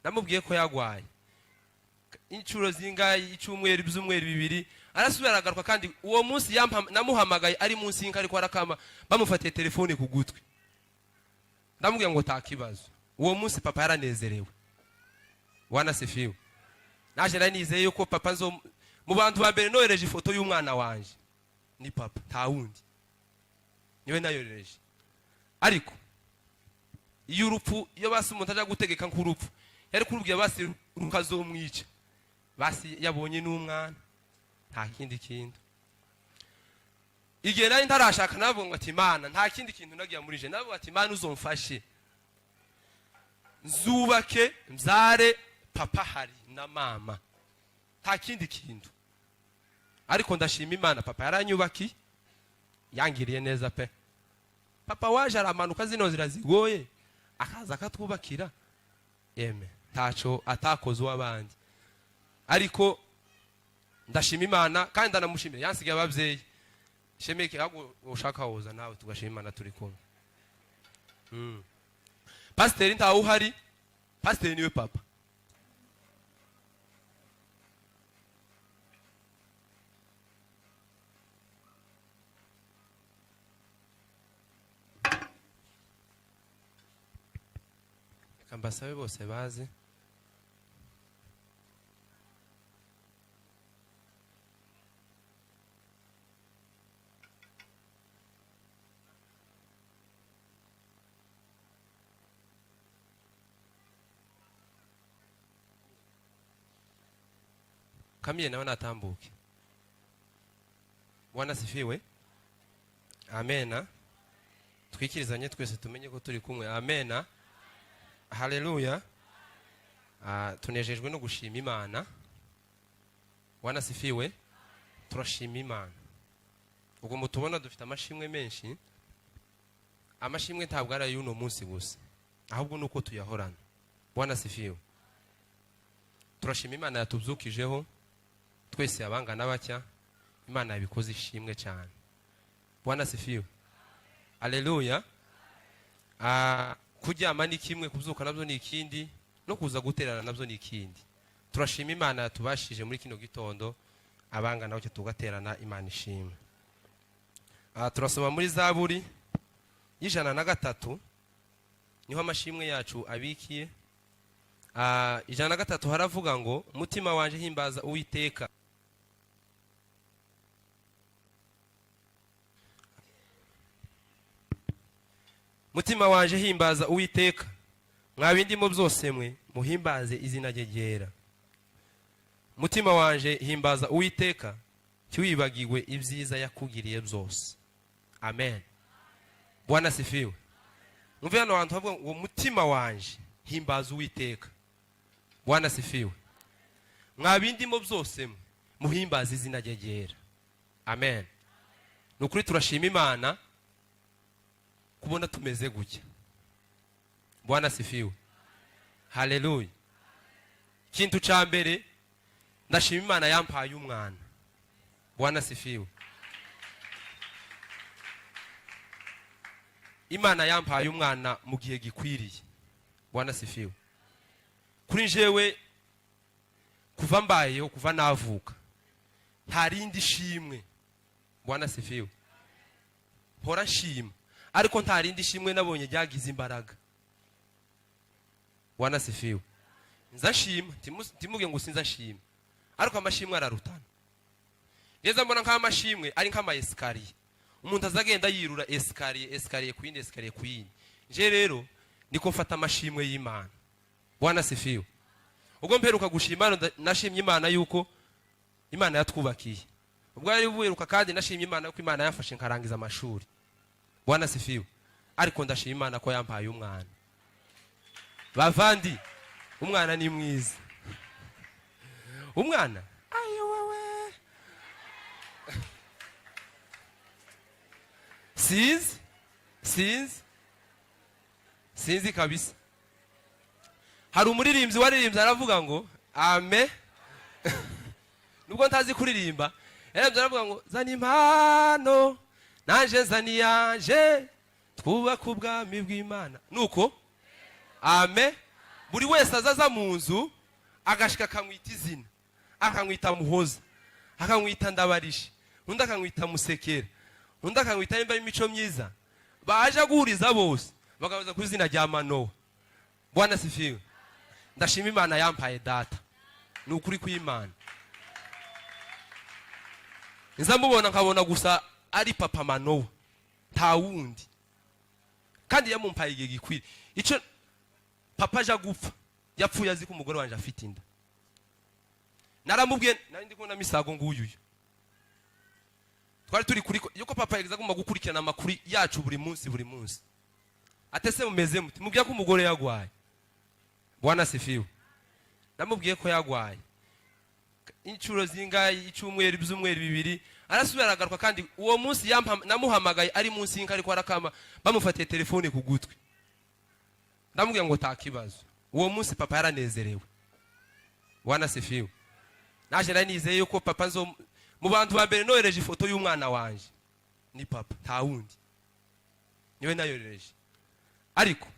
Namubwiye ko yagwaye inshuro zingahe, icyumweru, ibyumweru 2, arasubira aragaruka. Kandi uwo munsi namuhamagaye ari munsi y'inka ariko arakama, bamufatiye telefone ku gutwi. Ndamubwira ngo takibazo. Uwo munsi papa yaranezerewe. Bwana asifiwe. Naje nari nizeye yuko papa nzo mu bantu ba mbere nohereje ifoto y'umwana wanje ni papa, nta wundi, niwe nayohereje. Ariko iyo urupfu, iyo basi umuntu aja gutegeka nk'urupfu yari kurubwira, basi rukazomwica, basi yabonye n'umwana, nta kindi kintu. Igihe nari ntarashaka, navuga ngo ati Imana, nta kindi kintu nagiye muri je, navuga ati Imana uzomfashe nzubake mbyare papa hari na mama, nta kindi kintu. Ariko ndashima Imana, papa yaranyubakiye, yangiriye neza pe. Papa waje aramanuka zino nzira zigoye, akaza akatwubakira. Yeme, ntaco atakoze uw'abandi, ariko ndashima Imana kandi ndanamushimira, yansigaye ababyeyi. Shemeke, ahubwo ushaka woza nawe tugashima Imana turi kumwe. Pasiteri ntawe uhari, pasiteri niwe papa. Reka mbasabe bose baze. Kamiye nawe natambuke. Bwana asifiwe. Amena. Twikirizanye twese tumenye ko turi kumwe. Amena. Haleluya. Tunejejwe no gushima Imana. Bwana asifiwe. Turashima Imana. Ubwo mutubona dufite amashimwe menshi. Amashimwe ntabwo ari ay'uno munsi gusa, ahubwo nuko tuyahorana. Bwana asifiwe. Turashima Imana yatubyukijeho twese abangana batya. Imana yabikoze ishimwe cyane. Bwana asifiwe. Haleluya. Kuryama ni kimwe, kubyuka nabyo ni ikindi, no kuza guterana nabyo ni ikindi. Turashima Imana yatubashije muri kino gitondo abangana batya tugaterana. Imana ishimwe. Turasoma muri Zaburi y'103, niho amashimwe yacu abikiye. 103 haravuga ngo mutima wanje himbaza Uwiteka. Mutima wanje himbaza Uwiteka, mwa bindimo byose mwe muhimbaze izina rye ryera. Mutima wanje himbaza Uwiteka, ntiwibagirwe ibyiza yakugiriye byose. Amen. Bwana asifiwe. Mwumve hano hantu havuga ngo mutima wanje himbaza Uwiteka. Bwana asifiwe. Mwa bindimo byose mwe muhimbaze izina rye ryera. Amen. Ni ukuri turashima Imana kubona tumeze gutya. Bwana asifiwe. Haleluya. Ikintu ca mbere, ndashima Imana yampaye umwana. Bwana asifiwe. Imana yampaye umwana mu gihe gikwiriye. Bwana asifiwe. Kuri jewe kuva mbayeho, kuva navuka, nta rindi shimwe. Bwana asifiwe. Mpora nshima, ariko nta rindi shimwe nabonye ryagize imbaraga. Bwana asifiwe. Nza nshima, ntimuge ngo sinza nshima, ariko amashimwe ararutana. Neza mbona nk'amashimwe ari nk'ama escalier, umuntu azagenda yirura escalier, escalier ku yindi, escalier ku yindi. Nje rero niko mfata amashimwe y'Imana. Bwana asifiwe. Ubwo mperuka gushima, nashimye Imana yuko Imana yatwubakiye. Ubwo yari buheruka kandi nashimye Imana yuko Imana yafashe nkarangiza amashuri. Bwana asifiwe. Ariko ndashima Imana ko yampaye umwana. Bavandi, umwana ni mwiza. Umwana ayo wewe, sinzi, sinzi, sinzi kabisa. Hari umuririmbyi waririmbye aravuga ngo ame, nubwo ntazi kuririmba, yaririmbye aravuga ngo zana impano nanje zana iyanje twubake ubwami bw'Imana. Nuko ame. Buri wese azaza mu nzu agashika akamwita izina, akamwita Muhoza, akamwita Ndabarisha, undi akamwita Musekera, undi akamwita nimba imico myiza. Baje guhuriza bose bagabaza ku izina rya Manowa. Bwana sifiwe. Ndashima Imana yampaye data, ni ukuri kw'Imana. Nza mubona nkabona gusa ari papa Manowa, nta wundi, kandi yamumpaye igihe gikwiriye. Icyo papa aja gupfa, yapfuye azi ko umugore wanjye afite inda. Naramubwiye, nari ndi kubona Misago nguyuyu, twari turi kuri yuko papa yagize agomba gukurikirana amakuru yacu buri munsi, buri munsi. Atese mumeze muti? Mubwiye ko umugore yagwaye. Bwana sifiwe. Namubwiye ko yagwaye inshuro zingahe, icyumweru, ibyumweru 2, arasubira aragaruka. Kandi uwo munsi namuhamagaye ari munsi y'inka ariko arakama, bamufatiye telefone ku gutwi. Ndamubwira ngo takibazo. Uwo munsi papa yaranezerewe. Bwana sifiwe. Naje nari nizeye yuko papa nzo mu bantu ba mbere nohereje ifoto y'umwana wanje ni papa, nta wundi, niwe nayohereje. Ariko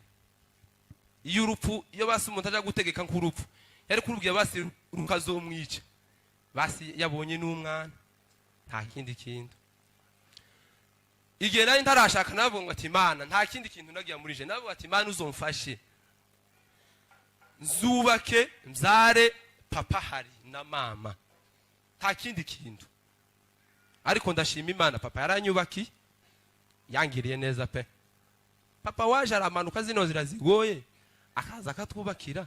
iyo urupfu, iyo basi umuntu aja gutegeka nk'urupfu, yari kurubwira basi rukazomwica, basi yabonye n'umwana, nta kindi kintu. Igihe nari ntarashaka, navuga ngo ati Imana, nta kindi kintu nagiye muri je, navuga ati Imana uzomfashe nzubake, mbyare papa hari na mama, nta kindi kintu. Ariko ndashima Imana, papa yaranyubakiye, yangiriye neza pe. Papa waje aramanuka zino nzira zigoye, akaza akatwubakira.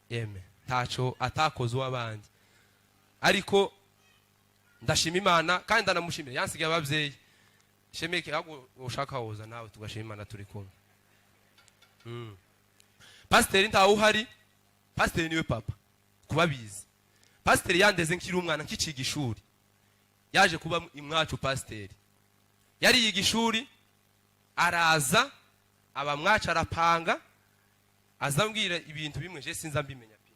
Yeme, ntaco atakoze uw'abandi, ariko ndashima Imana kandi ndanamushimira, yansigaye ababyeyi. Shemeke, ahubwo ushaka woza nawe tugashima Imana turi kumwe. Pasiteri ntawe uhari, pasiteri niwe papa kubabizi. Pasiteri yandeze nkiri umwana, nkiciga ishuri. Yaje kuba imwacu. Pasiteri yari yiga ishuri, araza aba mwacu, arapanga, aza ambwira ibintu bimwe je sinza mbimenya pe.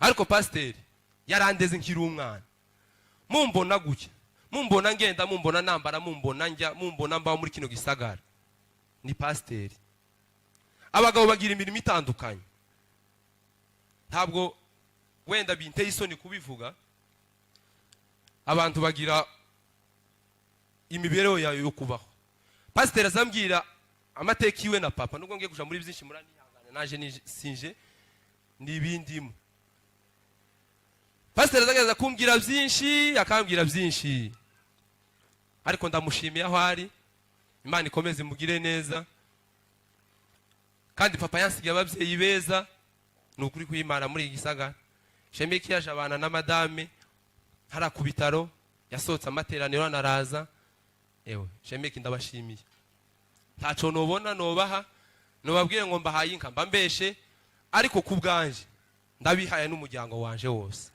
Ariko pasiteri yarandeze nkiri umwana. Mumbona gutya, mumbona ngenda, mumbona nambara, mumbona njya, mumbona mbaho muri kino gisagara, ni pasiteri. Abagabo bagira imirimo itandukanye. Ntabwo wenda binteye isoni kubivuga, abantu bagira imibereho yayo yo kubaho. Pasiteri azambwira amateka iwe na papa. Nubwo ngiye kuja muri byinshi, muranihangana, naje sinje n'ibindimo. Pasiteri azagerageza kumbwira byinshi, akambwira byinshi, ariko ndamushimiye aho ari, Imana ikomeze imugire neza. Kandi papa yansigiye ababyeyi beza, ni ukuri kw'Imana. Muri iki gisagara, Shemeki yaje abana na madame hariya ku bitaro, yasohotse amateraniro anaraza. Ewe Shemeki, ndabashimiye. Ntaco nobona nobaha, nobabwire ngo mbahaye inka, mba mbeshe, ariko ku bwanje ndabihaye n'umuryango wanje wose.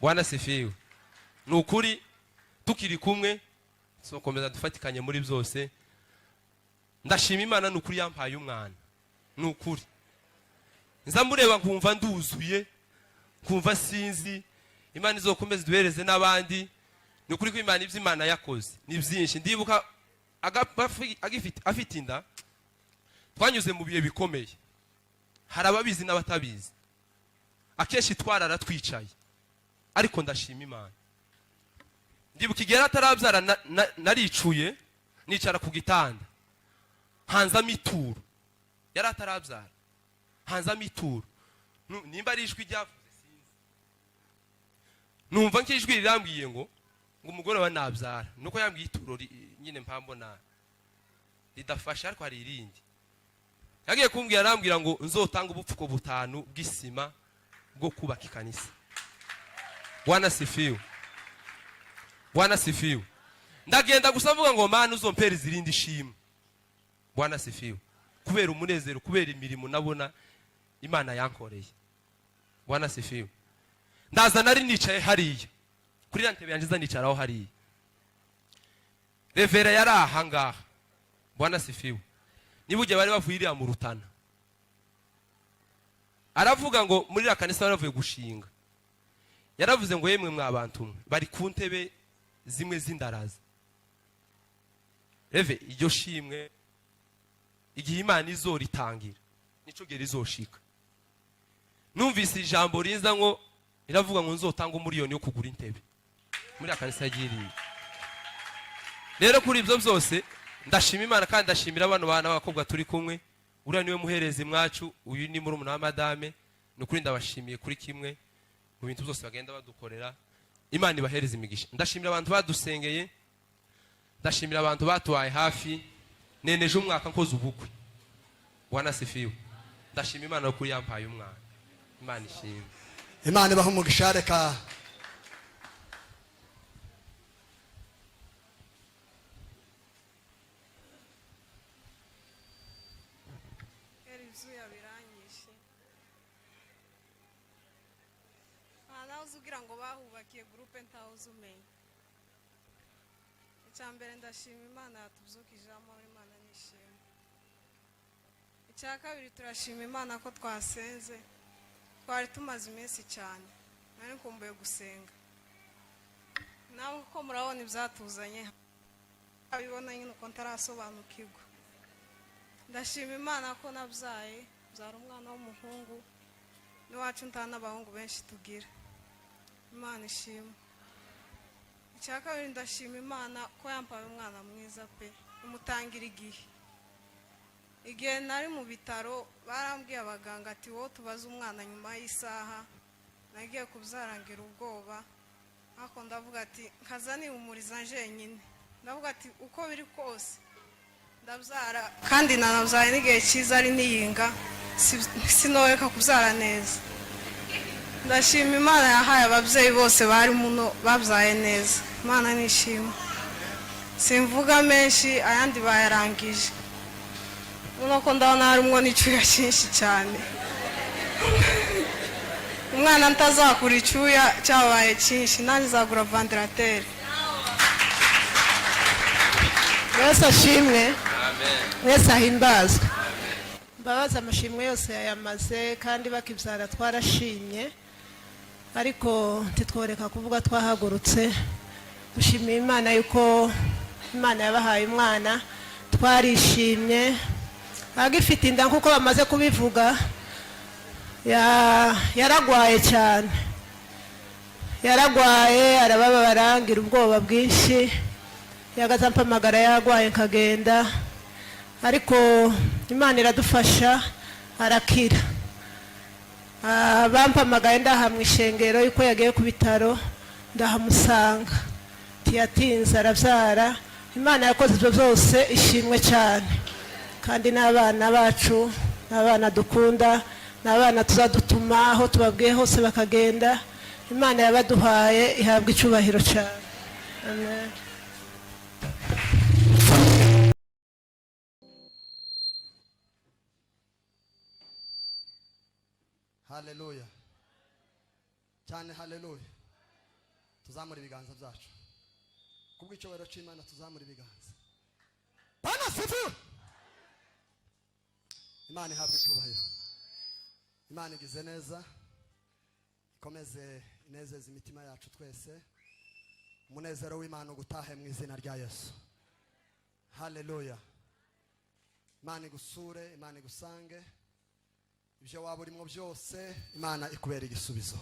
Bwana sifiwe. Ni ukuri, tukiri kumwe tuzokomeza dufatikanye muri byose. Ndashima Imana, ni ukuri, yampaye umwana. Ni ukuri, nza mureba nkumva nduzuye, nkumva sinzi. Imana izokomeza iduhereze n'abandi. Ni ukuri ko Imana, ibyo Imana yakoze ni byinshi. Ndibuka agifite, afite inda, twanyuze mu bihe bikomeye. Hari ababizi n'abatabizi. Akenshi twarara twicaye, ariko ndashima Imana. Ndibuka igihe yari atarabyara, naricuye, nicara ku gitanda, hanzamo ituro. Yari atarabyara, hanzamo ituro. Nimba ari ijwi ryavuze, sinzi, numva nk'ijwi rirambwiye ngo umugore wa nabyara. Nuko yambwiye ituro nyine mpambona ridafashe, ariko hari irindi yagiye kumbwira, arambwira ngo nzotanga ubupfuko 5 bw'isima bwo kubaka ikanisa. Bwana sifiwe, Bwana sifiwe. Ndagenda gusa mvuga ngo Mana uzompereza irindi shimwe. Bwana sifiwe. Kubera umunezero, kubera imirimo nabona Imana yankoreye. Bwana sifiwe. Ndaza, nari nicaye hariya kuri ya ntebe yanjye, nza nicaraho hariya. Revera yari aha ngaha. Bwana sifiwe. Niba ujya bari bavuye iriya mu Rutana, aravuga ngo muri iriya kanisa bari bavuye gushinga. Yaravuze ngo yemwe mwa bantu mwe, bari ku ntebe zimwe z'indaraza. Reve, iryo shimwe igihe Imana izoritangira nico gihe rizoshika. Numvise ijambo riza ngo riravuga ngo nzotanga umuriyoni yo kugura intebe muri akanisa yagiriye. Rero kuri ibyo byose ndashima Imana, kandi ndashimira bano bana b'abakobwa turi kumwe. Uriya niwe muherezi mwacu, uyu ni murumuna wa madame. Ni ukuri ndabashimiye kuri kimwe mu bintu byose bagenda badukorera. Imana ibahereza imigisha. Ndashimira abantu badusengeye, ndashimira abantu batubaye hafi. Neneje umwaka nkoze ubukwe. Bwana asifiwe. Ndashima Imana kuri yampaye umwana. Imana ishimwe. Imana ibaha umugisha. Reka Kera ibyuya biranyishe. Aha nawe uzi ugira ngo bahubakiye groupe, ntawe uzi umenya. Icya mbere, ndashima Imana yatubyukije amahoro. Imana nishimwe. Icya kabiri, turashima Imana ko twasenze. Twari tumaze iminsi cyane, nari nkumbuye gusenga. Nawe uko murabona ibyatuzanye, abibona nyine uko ntarasobanukirwa. Ndashima Imana ko nabyaye, mbyara umwana w'umuhungu. N'iwacu nta n'abahungu benshi tugira. Imana ishimwe. Icya kabiri, ndashima Imana ko yampaye umwana mwiza pe, imutangira igihe. Igihe nari mu bitaro, barambwiye abaganga ati: "Wowe tubaze umwana nyuma y'isaha." Nagiye kubyara ngira ubwoba, ariko ndavuga ati nkaza nihumuriza njyenyine, ndavuga ati uko biri kose ndabyara, kandi nanabyaye n'igihe cyiza ari niyinga, sinoreka kubyara neza. Ndashima Imana yahaye ababyeyi bose bari muno babyaye neza. Imana nishima. Simvuga menshi, ayandi bayarangije. Ubona ko ndabona harimo n'icyuya cyinshi cyane. Umwana ntazakura icyuya cyabaye cyinshi, nanjye nzagura ventilateur. Yesu ashimwe. Mwese ahimbazwe. Mbabazi amashimwe yose yayamaze, kandi bakibyara twarashimye, ariko ntitworeka kuvuga twahagurutse. Dushimiye Imana yuko Imana yabahaye umwana, twarishimye. Agifite inda, nk'uko bamaze kubivuga, yaragwaye cyane, yaragwaye arababara, ngira ubwoba bwinshi. Yagaza mpamagara yarwaye nkagenda, ariko Imana iradufasha arakira. Bampamagaye ndaha mu ishengero yuko yagiye ku bitaro, ndahamusanga. Ntiyatinze arabyara. Imana yakoze ibyo byose ishimwe cyane. Kandi n'abana bacu ni abana dukunda, ni abana tuzadutuma aho tubabwiye hose bakagenda. Imana yabaduhaye ihabwa icyubahiro cyane. Amen. Haleluya cyane, haleluya. Tuzamura ibiganza byacu kubw'icyubahiro cy'Imana, tuzamura ibiganza. Bwana asifiwe. Imana ihabwe icyubahiro. Imana igize neza, ikomeze inezeza imitima yacu twese. Umunezero w'Imana ugutahe mu izina rya Yesu. Haleluya. Imana igusure, Imana igusange. Ibyo waba urimo byose, Imana ikubera igisubizo.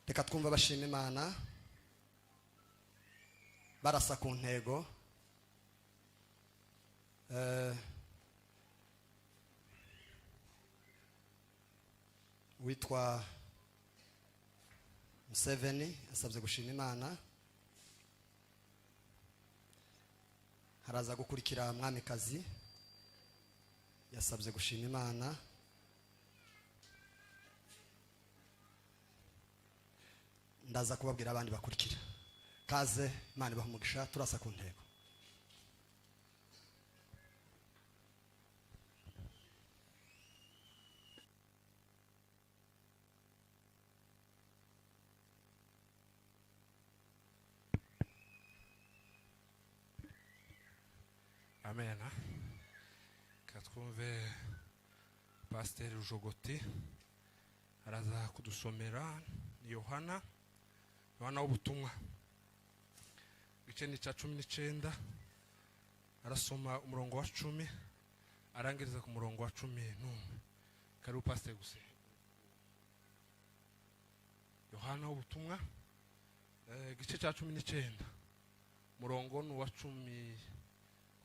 Reka twumve bashima Imana barasa ku ntego. Witwa Museveni yasabye gushima Imana. Haraza gukurikira Mwamikazi, yasabye gushima Imana. Ndaza kubabwira abandi bakurikira. Kaze, Imana ibaha umugisha. Turasa ku ntego. Amen. Reka twumve Pasiteri Rujogoti araza kudusomera. Ni Yohana, Yohana w'ubutumwa, igice ni icya 19. Arasoma umurongo wa 10 arangiriza ku murongo wa 11. Karibu, pasiteri, gusenga. Yohana w'ubutumwa, igice cya 19, murongo ni uwa 10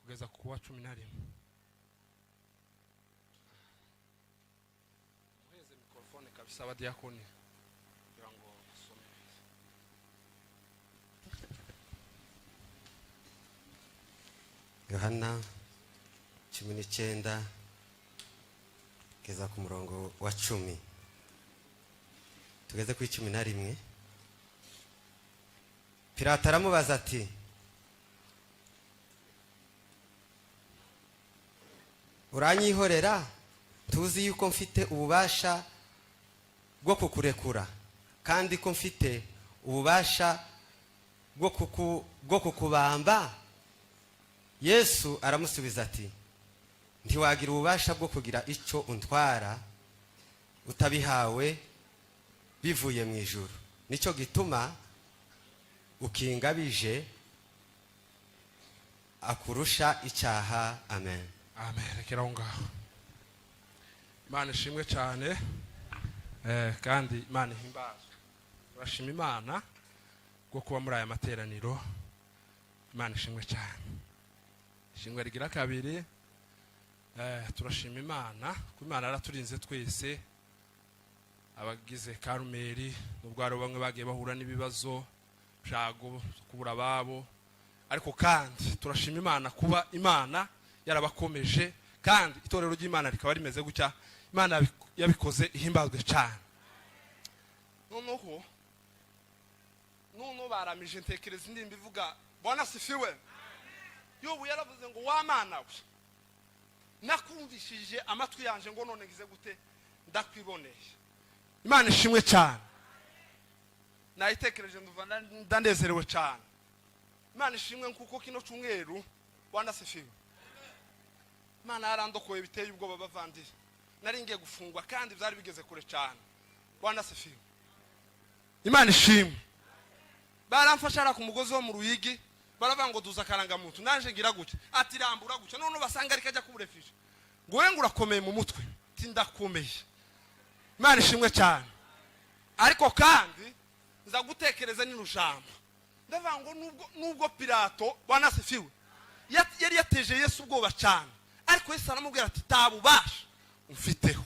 kugeza ku wa 11. Muheze mikorofone kabisa abadiyakoni kugira ngo basome neza. Yohana 19 kugeza ku murongo wa 10, tugeze ku 11. Pilato aramubaza ati: "Uranyihorera? Tuzi yuko mfite ububasha bwo kukurekura kandi ko mfite ububasha bwo kukubamba." Yesu aramusubiza ati: "Ntiwagira ububasha bwo kugira icyo untwara utabihawe bivuye mu ijuru. Nicyo gituma ukingabije akurusha icyaha." Amen. Amen. Rekera aho ngaho. Imana ishimwe cyane, kandi Imana ihimbazwe. Turashima Imana bwo kuba muri aya materaniro. Imana ishimwe cyane. Ishimwe rigira kabiri, turashima Imana ko Imana yaraturinze twese abagize Karumeri, nubwo hari bamwe bagiye bahura n'ibibazo byago kubura ababo, ariko kandi turashima Imana kuba Imana yarabakomeje, kandi itorero ry'Imana rikaba rimeze gutya. Imana yabikoze ihimbazwe cyane. Noneho baramije ntekereza indirimbo ivuga "Bwana sifiwe". Yobu yaravuze ngo: "Wa Mana we, nakumvishije amatwi yanje, ngo none ngize gute? Ndakwiboneye." Imana ishimwe cyane. Nayitekereje ndumva ndanezerewe cyane. Imana ishimwe kuko kino cyumweru, Bwana sifiwe, Imana yarandokoye biteye ubwoba. Bavandire, nari ngiye gufungwa kandi byari bigeze kure cyane. Bwana sifiwe, Imana ishimwe. Baramfashe hariya ku mugozi wo mu Ruyigi, baravuga ngo: "Duza akarangamuntu." Naje ngira gutya, ati: "Rambura gutya." None basanga ariko ajya kuburefije ngo: "We ngo urakomeye mu mutwe?" Ati: "Ndakomeye." Imana ishimwe cyane. Ariko kandi nza gutekereza nino jambo, ndavuga ngo nubwo Pilato, Bwana sifiwe, yari yateje Yesu ubwoba cyane, ariko Yesu aramubwira ati: "Tabubasha umfiteho."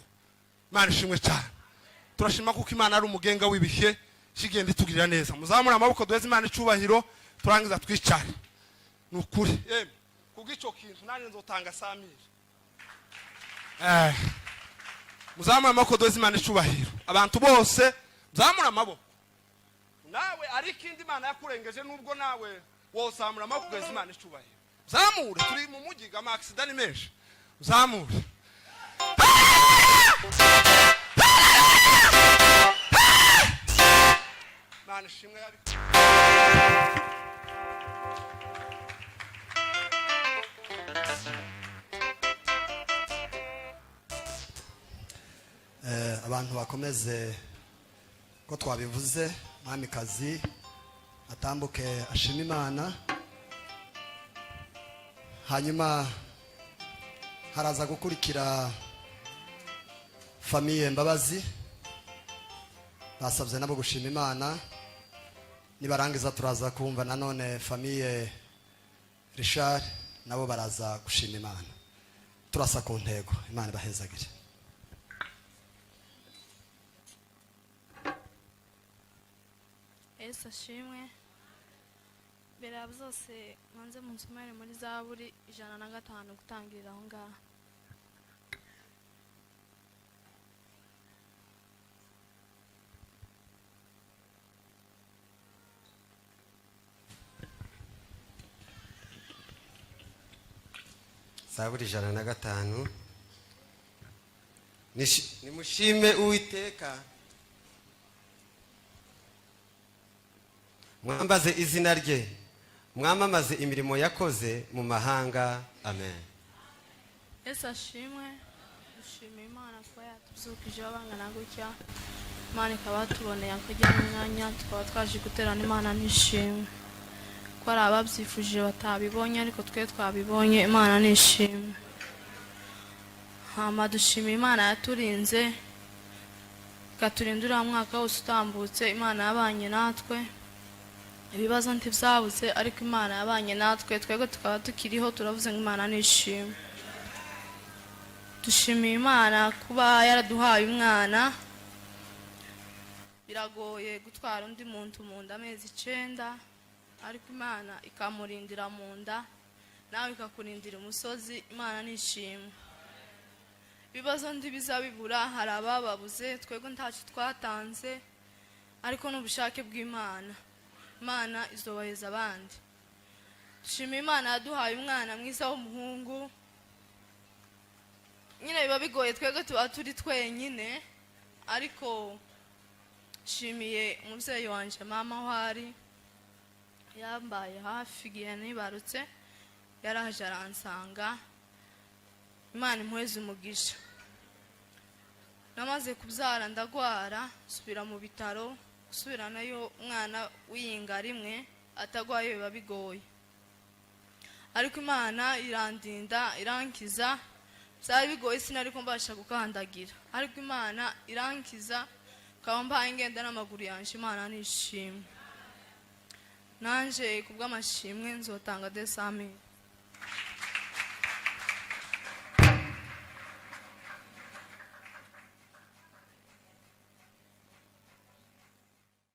Imana ishimwe cyane. Turashima kuko Imana ari umugenga w'ibihe, igenda itugirira neza. Muzamure amaboko duheze Imana icubahiro, turangiza twicare. Ni ukuri yemwe, kubw'icyo kintu nanjye nzotanga samire. Muzamure amaboko duheze Imana icubahiro. Abantu bose muzamure amaboko. Nawe ariko indi Imana yakurengeje, nubwo nawe wozamura amaboko ugaheza Imana icubahiro. Zamure, turi mu mujyi, ama accident ni menshi. Zamure. Imana ishimwe yabikoze. Abantu bakomeze ko twabivuze. Mwamikazi atambuke ashima Imana, hanyuma haraza gukurikira famille Mbabazi, basabye nabo gushima Imana. Nibarangiza turaza kumva nanone famille Richard, nabo baraza gushima Imana. Turasa ku ntego. Imana ibahezagire. Yesu ashimwe. Mbere ya byose manze munsomere muri Zaburi 105, gutangirira aho ngaho. Zaburi 105. Nimushime Uwiteka, mwambaze izina rye, mwamamaze imirimo yakoze mu mahanga. Amen. Yesu ashimwe. Dushima Imana kuba yatubyukije bangana gutya, Imana ikaba yatuboneye akajya n'umwanya tukaba twaje guterana. Imana nishimwe ko hari ababyifuje batabibonye, ariko twe twabibonye. Imana nishimwe. Hama dushima Imana yaturinze. Ikaturinda uriya mwaka wose utambutse. Imana yabanye natwe, ibibazo ntibyabuze, ariko Imana yabanye natwe, twebwe tukaba tukiriho. Turavuze ngo Imana nishimwe. Dushimiye Imana kuba yaraduhaye umwana. Biragoye gutwara undi muntu mu nda amezi 9, ariko Imana ikamurindira mu nda, nawe ikakurindira umusozi. Imana nishimwe. Ibibazo ntibizabibura, hari abababuze, twebwe ntacyo twatanze, ariko n'ubushake bw'Imana, Imana izobaheza abandi. Dushimiye Imana yaduhaye umwana mwiza w'umuhungu. Nyine biba bigoye, twebwe tuba turi twenyine, ariko nshimiye umubyeyi wanjye mama aho ari, yambaye hafi igihe nibarutse, yaraje aransanga. Imana imuheze umugisha. Namaze kubyara ndagwara, nsubira mu bitaro. Gusubiranayo umwana w'iyinga rimwe atagwaye biba bigoye, ariko Imana irandinda, irankiza. Byari bigoye, sinari ko mbasha gukandagira, ariko Imana irankiza, nkaba mbaye ngenda n'amaguru yanjye. Imana nishimwe. Nanje kubw'amashimwe nzotanga 200 000.